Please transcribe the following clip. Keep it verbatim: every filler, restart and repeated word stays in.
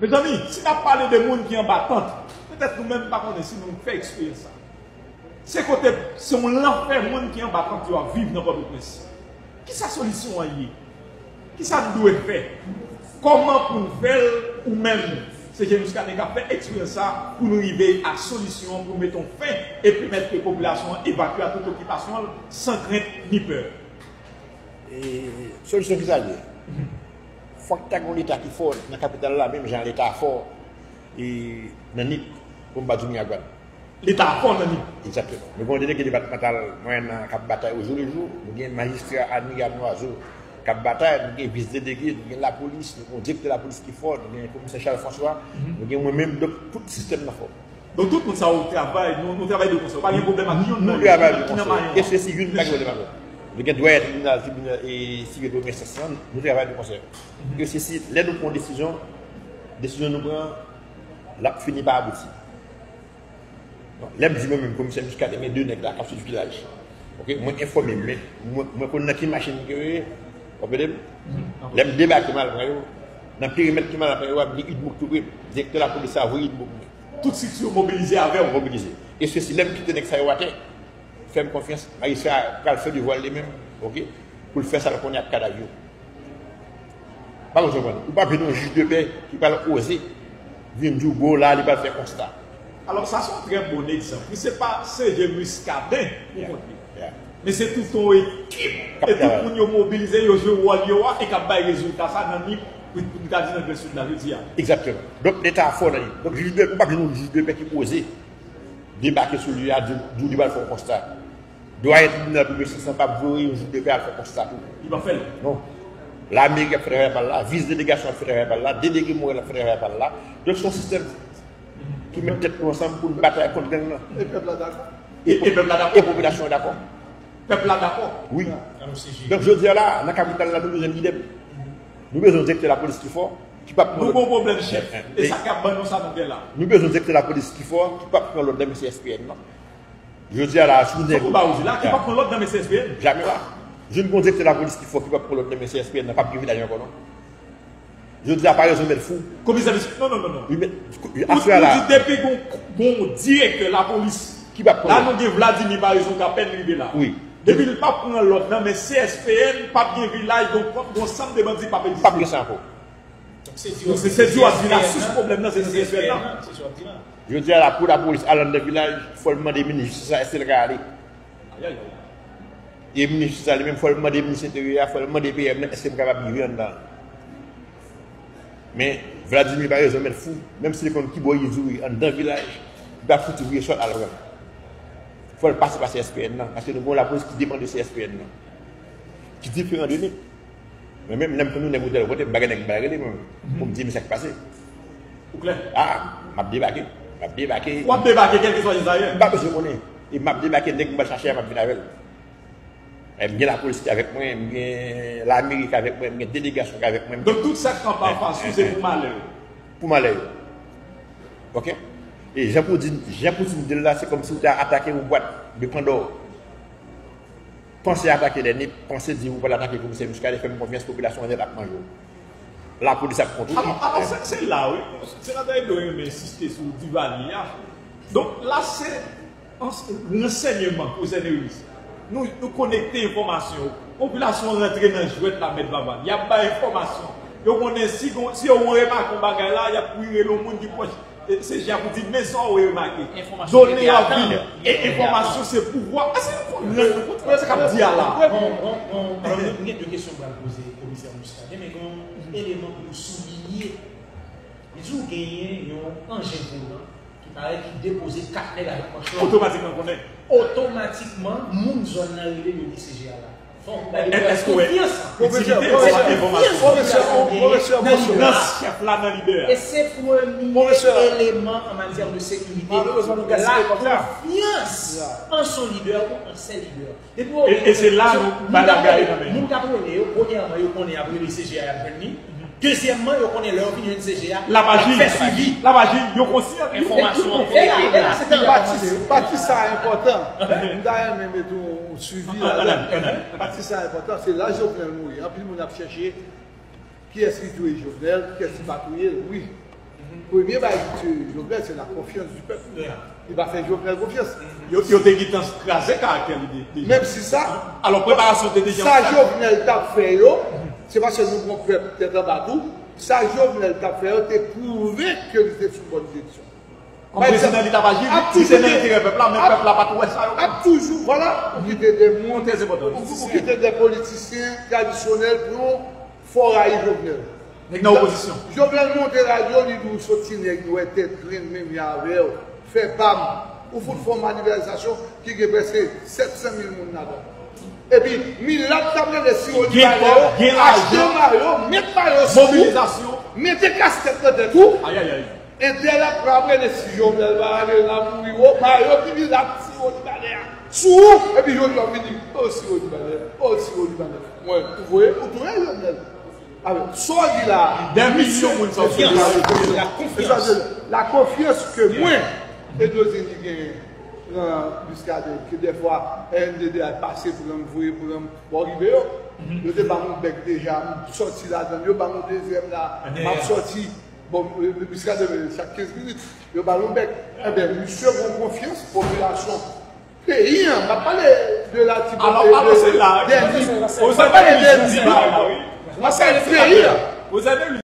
Mezanmi, si n ap pale de moun ki anba tant, petèt nou menm pa konnen si nou fè eksperyans sa. Se kote, se yon lanfè moun ki anba tant yo ap viv nan Pòtoprens. Kisa solisyon an ye? Kisa n dwe fè? Kòman pou n fè l? Ou menm, se James Cadet k ap fè eksperyans sa pou nou rive a solisyon an, pou n mete yon fen e pèmèt ke popilasyon an evakye a tout okipasyon l san krent ni pè. E solisyon ki sa l ye? Fòk ta gen yon Leta ki fò nan kapital la, menm jan Leta fò e nan Nip, pou m pa di Miragwàn. Leta fò nan Nip. Egzakteman. Nou gen yon delege depatmantal mwen nan k ap batay ojou le jou. Nou gen majistra Admirab Noiseau k ap batay, nou gen vis delege, nou gen lapolis, nou gen yon direktè lapolis ki fò, nou gen komisè Charles François, nou gen mwen menm, donk tout sistèm nan fò. Donk tout moun sa yo travay, nou, nou travay de konsè. Pa gen pwoblèm ak youn nan yo. Nou travay de konsè. E se si youn pa gen pwoblèm avè. Nou gen dwayen tribinal, tribinal e sivil premye enstans lan, nou travay de konsè. E se si lè nou pran desizyon, desizyon nou pran, l ap fini pa abouti. Bon, lè m di mwen menm komisè Muscadin, men de nèg la k ap sot vilaj. Ok, mwen enfòme, men mwen, mwen konn nan ki machin ke yo ye. W ap ede m? Lè m debake m al pran yo, nan perimèt ke m al pran yo a, m gen UDMOUC tou pre m. Direktè lapolis la voye UDMOUC mwen. Tout strikti yo mobilize avè w. Mobilize. E se si lè m kite nèg sa yo atè, fè m konfyans, majistra a pral fè devwa l li menm, ok, pou l fè sa l konnen ak kadav yo. Pa konn sa w konprann. Ou p ap jwenn yon jij de pè ki pral oze vin di w bon la li pral fè konsta. Alò sa se yon trè bon egzanp wi, se pa se je Muscadin ou kontre, men se tout yon ekip e tout moun yo mobilize, yo jwe wòl yo a e k ap bay rezilta sa nan Nip, pou nou ta di nan Gran Sid la jodi a. Egzakteman. Donk Leta fò nan Nip. Donk jij de, ou p ap jwenn yon jij de pè ki oze debake sou lye a, di w li pral fè yon konsta. Dwayen tribinal premye enstans lan p ap voye yon jij de pè al fè konsta tou. Li p ap fè l. Non. Lameri ap fè travay pa l la, vis delegasyon ap fè travay pa l la, delege Morèl ap fè travay pa l la. Donk se yon sistèm ki met tèt nou ansanm pou n batay kont gang lan. E pèp la dakò. E pèp la dakò. E popilasyon an dakò. Pèp la dakò. Wi. Donk jodi a la, nan kapital la nou bezwen lidè. Nou bezwen yon direktè lapolis ki fò, ki p ap pran lòd. Nou gon pwoblèm chèf. E sa k ap ban nou sa nou gen la. Nou bezwen yon direktè lapolis ki fò, ki p ap pran lòd nan men C S P N nan. Jodi a la, si w nèg. Fòk ou ba ou di la, ki p ap pran lòd nan men C S P N. Jamè la. Jodi a gon direktè lapolis ki fò, ki p ap pran lòd nan men C S P N nan, p ap gen vilaj ankò non. Jodi a pa rezon mèt fou. Komisè Michel, non, non, non, non. Wi, men, aswè a la. Ou di depi gon, gon direktè lapolis. Ki p ap pran lòd. La nou gen Vladimir Paraison k apèn rive la. Wi. Depi l p ap pran lòd nan men C S P N, p ap gen vilaj, donk gon sanm de bandi p ap egziste. P ap gen sa ankò. Donk se di w ap di la sous pwoblèm nan se nan C S P N nan. Jodi a la pou lapolis al anndan vilaj, fò l mande minis jistis la èske l ka ale. E minis jistis la li menm fò l mande minis enteryè a, fò l mande P M nan èske m kapab rive anndan. Men Vladimir Paraison mèt fou, menm si li konn kibò ye di w ye anndan vilaj, li pa fouti vire sòt al pran l. Fò l pase pa C S P N nan, paske nou gen yon lapolis ki depann de C S P N nan. Ki diferan de Nip. Mwen menm, lè m konn yon nèg otèl kote, m pa gen nèg m pral rele mwen, pou m di men sa k pase. Ou klè? A, m ap debake. M ap debake. W ap debake kèlkeswa jan sa ye? M pa bezwen konnen. E m ap debake, nèg m pral chache a, m ap vin avè l. E m gen lapolis ki avèk mwen, m gen lameri ki avèk mwen, m gen delegasyon ki avèk mwen. Donk tout sa k kanpe anfas ou se pou malè yo? Pou malè yo. Ok? E jan Poutine, jan Poutine di l la, se kòmsi w ta atake yon bwat de Pandò. Panse atake lè Nip, panse di ou pral atake komisè Muscadin, fè m konfyans, popilasyon an nèt ap manje w. Lapolis ap kont ou. Alò, alò se, se la wi, Senatè Edo renmen ensiste sou Divalye a. Donk la se ransèyman pou Zèneris. Nou, nou konekte enfòmasyon. Popilasyon an rantre nan jwèt la, Mèt Vava. Y ap bay enfòmasyon. Yo konnen si, si yo remake yon bagay la, y ap kouri rele yon moun ki pwòch. E se jan pou di men sa w remake. Done yo ap vini. E enfòmasyon se pouvwa. Èske nou konn rann nou kont sa k ap di a la? Bon, bon, bon, m gen de kesyon m pral poze komisè Muscadin, men gen yon eleman pou nou soulinye. Li di w genyen yon anjen volan ki parèt ki depoze kat nèg avèk manch lòt. Otomatikman konnen. Otomatikman, moun zòn nan rele yo D C G a la. Fòk ou bay konfyans. Pwofesè, pwofesè, pwofesè, pwofesè, pwofesè, pwofesè, pwofesè. Nan lidè a. E se premye eleman an matyè de sekirite. Lakonfyans an son lidè ou an sè lidè. Depi w gen, e se la nou bay bagay nan men yo. Moun k ap rele yo, premyèman, yo konnen y ap rele C G A, y ap jwenn li. Dezyèmman, yo konnen lè yo fin jwenn C G A, y ap fè swivi. L ap aji, yo konsyan. Enfòmasyon an. E la, e la, se tan yo ap mande yo. Pati sa a enpòtan. M ta renmen mete yon swivi ladan. Pati sa a enpòtan. Se la Jovenel mouri. Anpil moun ap chèche kiyès ki touye Jovenel, kiyès ki pa touye l. Wi. Premye bagay ki tiye Jovenel, se la konfyans di pèp. Li pa fè Jovenel konfyans. Yo, yo te gentan kraze karaktè li deja. Menm si sa, Alò, preparasyon te deja sa Jovenel t ap fè yo, se paske nou gon pèp tèt anba tou. Sa Jovenel t ap fè yo te pwouve ke li te sou bòn direksyon. Kòm prezidan, li t ap aji, li te nan enterè pèp la, men pèp la pa t wè sa yo. Ap toujou, vwala, ou kite de moun, Trè enpòtan. Ou kite de politisyen tradisyonèl pou yon fò rayi Jovenel. Nèg nan opozisyon. Jovenel monte radyo, li di w soti nèg, nou wè tèt grenn menm jan avè w. Fè pam, ou fout fè yon manifestasyon ki gen prèske sèt san mil moun ladan. Epi, milat k ap rele siwo libanè yo, achte mayo, met mayo sou, mete kaskèt nan tèt ou. Entèl ap rele si Jovenel pa ale la mouri wo, mayo ki milat siwo libanè a sou ou, epi jodi w ap vin di, o siwo libanè, o siwo libanè. Mwen, ou voye, ou touye Jovenel. Alò, sa w di la a, Dè milyon moun sa w sou la konfyans ke mwen, Edozin, li genyen nan Muscadin, ke dèfwa R N D D A pase pran m, voye pran m, bò rive yo. Yo te ba m yon bèk deja, m sòti ladan l, yo ba m yon dezyèm la, m ap sòti. Bon, Muscadin, chak kenz minit, yo ba l yon bèk. Enben, misye gon konfyans, popilasyon peyi an, m ap pale de la ti Alò, pa panse la. dèni, Ou m ap pale dèni, la, wi. m ap pale peyi an. Ou sa de li